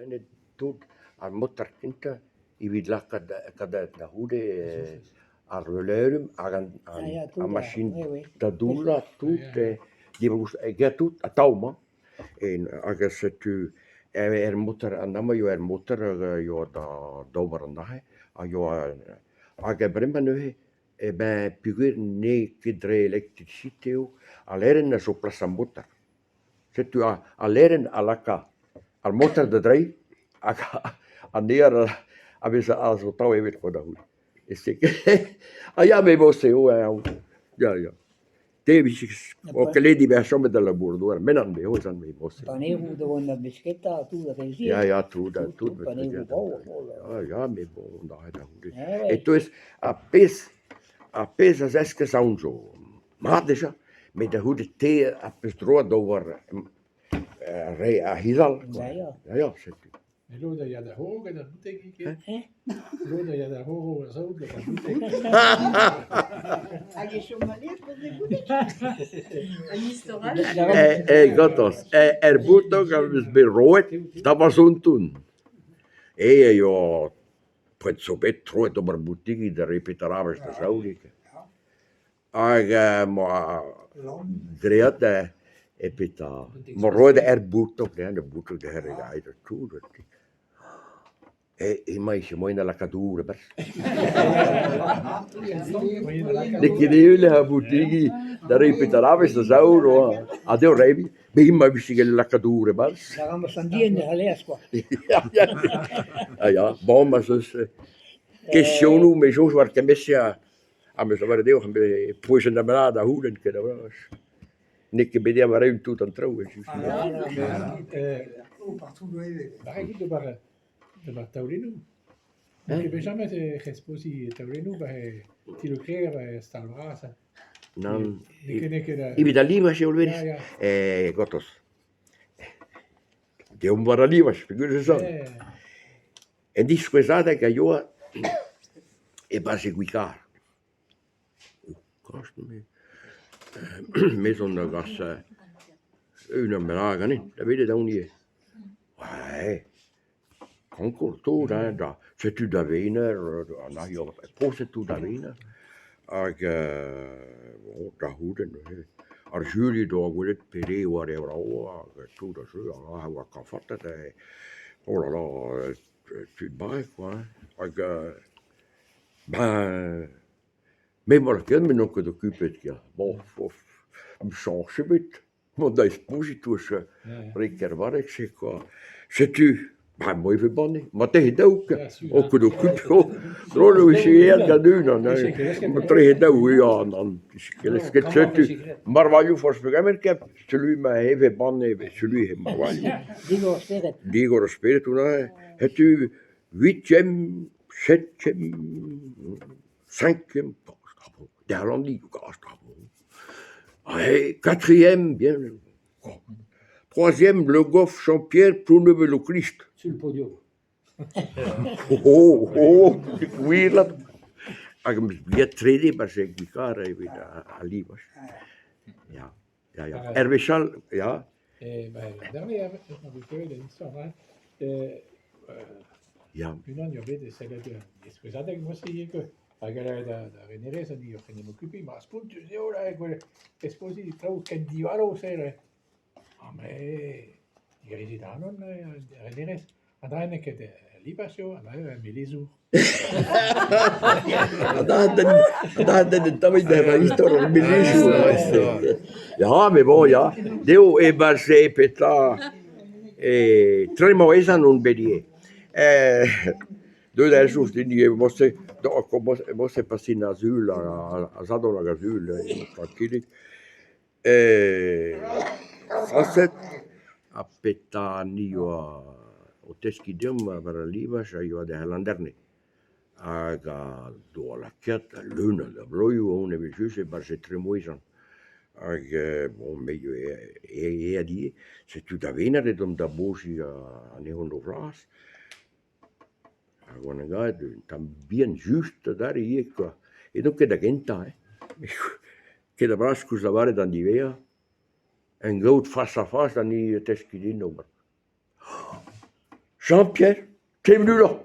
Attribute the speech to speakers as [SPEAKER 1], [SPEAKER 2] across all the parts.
[SPEAKER 1] Prenet tout ar motor kentañ evit lakaat da c'houde ar veulerenn hag ar machin da doullañ tout tout atav 'mañ hag setu er motor an dra-mañ a yoa er motor hag a yoa d'ober an dra-se hag a oa hag bremañ neuze eh ben peogwir n'eo ket dre elektrisite eo al lêrenn a zo plas ar motor. Setu al lêrenn a laka ar motor da dreiñ hag an ear a vez a zo atav evet kwa da c'houde. Ah ya met mod-se eo eñ ya ya. Te 'vije o kelediñ bezañ chomet da labour-douar mennañ eo ez an mod-se.
[SPEAKER 2] Paneroù da vont da besketa ha tout ar re-se.
[SPEAKER 1] Ya ya tout ha tout.
[SPEAKER 2] Paneroù brav.
[SPEAKER 1] Ya ya met bon da c'houde. E-touez ar pezh ar pezh a zeskez aon zo Mat dija, met da c'houde te az peus droad d'ober re ar c'hizal kwa.
[SPEAKER 2] Ya, ya.
[SPEAKER 1] Ya, ya, setu.
[SPEAKER 3] Met lod a ya da c'horo gant ar bouteg ivez.
[SPEAKER 2] Hein?
[SPEAKER 3] Lod a ya da c'horo ar saout gant ar bouteg.
[SPEAKER 4] Hag e chom alies neuze goude?
[SPEAKER 5] Un istor all?
[SPEAKER 1] E, e gortoz, er bouteg am eus bet roet da va zonton. E eo pred zo bet troet d'ober boutigi da repetarabez da saout. Hag 'moa graet e petra 'moa roet er boutog dezhañ, ar boutog dezhañ regaet tout. Emañ e moaien da lakaat dour e-barzh. N'eo ket eeun ar boutigi da reiñ petra da saour ha dezho reiñ met emañ e vije gellet lakaat dour e-barzh.
[SPEAKER 2] Da ramas an dienn e c'halleas kwa.
[SPEAKER 1] Ah ya, bon ma 'z eus kestionoù me soñj war kement-se Ha 'meus lavaret deoc'h e pouezen da brat da c'houlenn ket a-walc'h. N'eo ket bet war-eeun tout an traoù evel-just.
[SPEAKER 3] Barrek out d'ober d'ober taolennoù. N'eo ket bet james ec'h ezpoziñ taolennoù ba ti-Lokreer ba stal vras.
[SPEAKER 1] Nann.
[SPEAKER 3] N'eo ket n'eo ket
[SPEAKER 1] Evit al livaj eo ivez?
[SPEAKER 3] Ya, ya.
[SPEAKER 1] Eh, gortoz. Deomp war al livaj, peogwir ez an. En diskouezadeg a yoa e-barzh e Gwikar. Me 'zo da gas unan bennak ganin, da welet aon ivez. Ouais, koñkour tout hein, da setu da Wener, an avion pozet tout da Wener hag bon da c'houde neuze ar juri 'doa gwelet pere e oa re vrav hag tout a jeu a oa kañfarted oh là là tud barrek kwa hein hag ben me 'moa ket me n'on ket okupet kia bon chañs ebet. Mont da espoziñ touch re Kervareg-se kwa. Setu, bremañ e vez banne. Marteze daou kwa. O ket okup eo. Drol eo e aet gant unan hein. Tre daou eo an an ket setu marvailhoù forzh pegement ket celui ma eve banne celui he marvailhoù.
[SPEAKER 2] Digor spered.
[SPEAKER 1] Digor spered on Setu huitième, septième, cinquième, Derlandi, Quatrième, bien. Troisième, Le Goff, Jean-Pierre, Plounevel-au-Christ.
[SPEAKER 3] Sur le podium.
[SPEAKER 1] Oh, oh, gwir Hag am eus bet trede 'barzh e Gwikar evit al livaj. Ya, ya, ya. Er wech all, ya.
[SPEAKER 3] Eh ben, dernier, on peut l'histoire, hein.
[SPEAKER 1] Ya.
[SPEAKER 3] Unan eo bet e sellet diskouezadeg mod-se ivez Hag a da da renerez hag oc'h en em okupiñ ma spontus eo la gwelet ezpoziñ traoù ken divalo-se neuze. Ha me digarezit ac'hanon renerez, an dra n'eo ket lipas eo, an dra eo melezour.
[SPEAKER 1] An dra un tammig da istor ar melezour. Ya, met bon, ya. Dezho e-barzh e petra e Tremañ-Ezan on bet ivez. Deuet eo soñj din ivez morse morse pasin ar sul ar sadorn hag ar sul trankilik sañset ha petra ni 'oa o teskiñ deomp war al livaj a yoa da Landerne hag a doa lakaet leun a dabloioù on evel-just e-barzh e Tremouezan hag bon me aet ivez setu da Wener edomp da boziñ anezho en o flas. Hag oan aet un tamm bihan just adarre ivez kwa. Edo ket da gentañ hein, ket a-bras koulz lavaret d'an diwezhañ, en gaout fas-ha-fas da ni teskiñ din ober. Jean-Pierre, t'es venu là?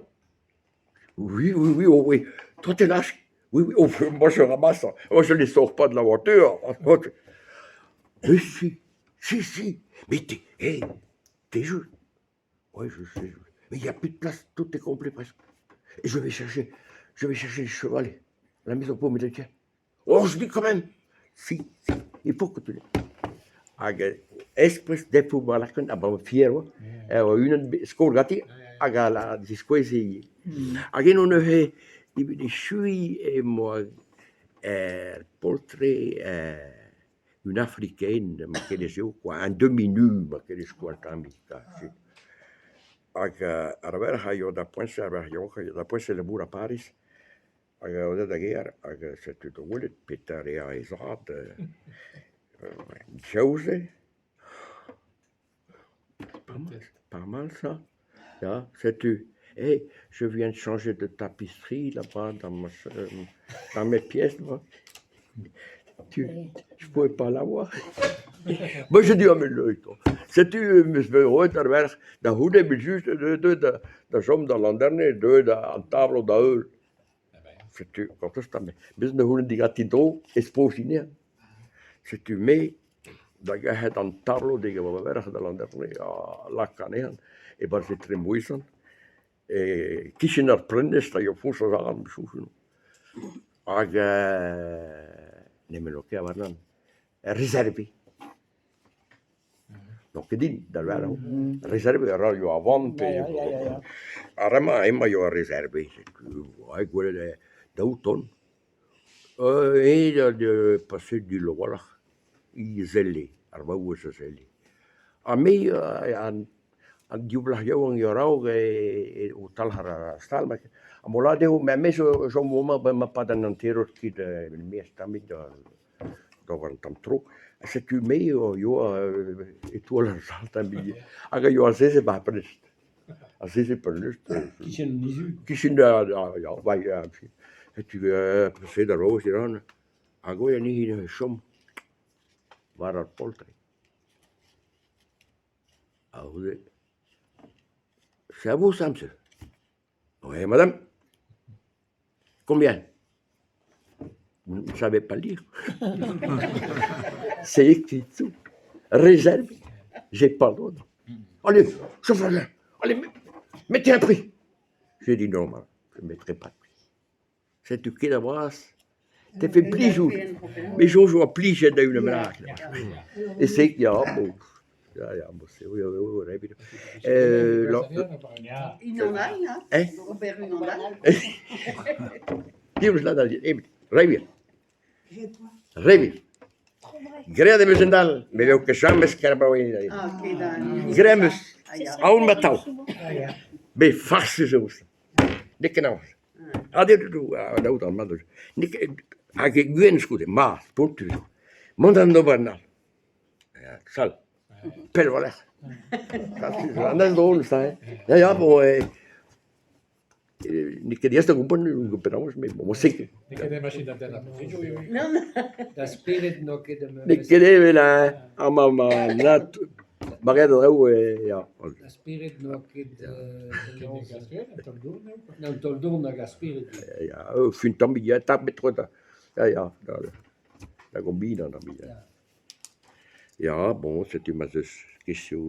[SPEAKER 1] Oui, oui, oui, oh oui. Toi t'es lâche? Oui, oui, oh, moi je ramasse, moi je les sors pas de la voiture. Mais si, si, si, mais t'es, hé, t'es jeune. Oui, je sais, mais il n'y a plus de place, tout est complet presque. Et je vais chercher le chevalet, à la maison pour me le tien. Oh, je dis quand même, si, si, il faut que tu l'aies. Hag espres defoù war lakaat abaoe fier oa, e oa unan skol ganti hag a la diskoueze ivez. Hag eno neuze evit echuiñ em boa er poltred une africaine ma kerez eo kwa, un demi-nu ma kerez kwa un tammig kwa. Hag ar verc'h a yoa d'ar poent-se, ar verc'h yaouank a yoa d'ar poent-se labour a Pariz hag a oa deuet da gêr hag setu da welet petra a rea he zad diaoz eo. Pas mal, pas mal ça, ya, setu. Eh, je viens de changer de tapisserie là-bas dans ma dans mes pièces là. Tu, je pouvais pas l'avoir. Moi j'ai dit, ah mais le, setu em eus bet roet ar verc'h da c'houde evel-just deuet da chom da Landerne, deuet an tablo da heul. Setu gortoz 'ta, bez da c'houlenn diganti en-dro ez po anezhañ. Setu me da gerc'hat an tablo digant ma verc'h da Landerne ha lakaat anezhañ e-barzh e Tremouezan e-kichen ar prenestr a yoa foñs a-walc'h soñj. Hag nemet o ket warnon réservé. N'eo ket din da lâret réservé a raio a-vann pe ar re-mañ emañ a yoa réservé setu gwelet eo daou ton. Eñ a paset dil a-walc'h, hi a selle, ar vaouez a selle. Ha me an div plac'h yaouank a-raok o talc'her ar stal ha mo lâret dezho me zo chom amañ bremañ e-pad an hantereur kuit er-maez tammig d'ober un tamm tro. Ha setu me a yoa e-toull ar sal tammig hag a yoa azezet 'ba ar prenestr. Azezet prenestr.
[SPEAKER 4] Kichen an izu.
[SPEAKER 1] Kichen ya, setu paseet ar vaouez dindan hag oa anezhi neuze chom war ar poltred. A-c'houde, c'est à vous ça, monsieur? Oui, madame. Combien? Vous ne savez pas lire. C'est écrit tout. Réservé. J'ai pas le droit. Allez, chauffeur, allez, mettez un prix. J'ai dit non, madame, je ne mettrai pas de prix. Setu ket a vras. Te fait plijout. Me soñj oa plijet da unan bennak. E se, ya, bon. Ya, ya, bon, c'est oui, oui, oui, oui.
[SPEAKER 5] Unan all, ha?
[SPEAKER 1] Hein?
[SPEAKER 5] Ober unan all.
[SPEAKER 1] Div da re wir. Re wir. Graet em eus un all, met eo ket james kerabaouenn.
[SPEAKER 5] Ah, ket da...
[SPEAKER 1] Graet em eus.
[SPEAKER 5] Ah, ya.
[SPEAKER 1] Aon ma tav.
[SPEAKER 2] Ah, ya.
[SPEAKER 1] Bet farsus eo. N'eo ket naon. Ah, daout an mat. N'eo ket hag e gwenn skoude, mat, spontus eo. Mont an d'ober un all. Ya, sal. Pell war-lerc'h. An ez drôle ça, hein. Ya, ya, bon, n'eo ket diaes da gompren penaos, met bon, c'est que...
[SPEAKER 3] N'eo ket emañ da dennañ poltredoù eo.
[SPEAKER 5] Non,
[SPEAKER 4] Da spered n'eo ket am
[SPEAKER 1] N'eo ket evel amañ ma nat maread a draoù ya.
[SPEAKER 4] Da spered n'oa ket
[SPEAKER 3] Ket ar spered, an taol-dourn eo quoi.
[SPEAKER 4] An taol-dourn hag ar spered.
[SPEAKER 1] Ya, fin tammig ya, tapet tro da. Ya, ya, da gombinañ tammig. Ya, bon, setu ma 'z eus question.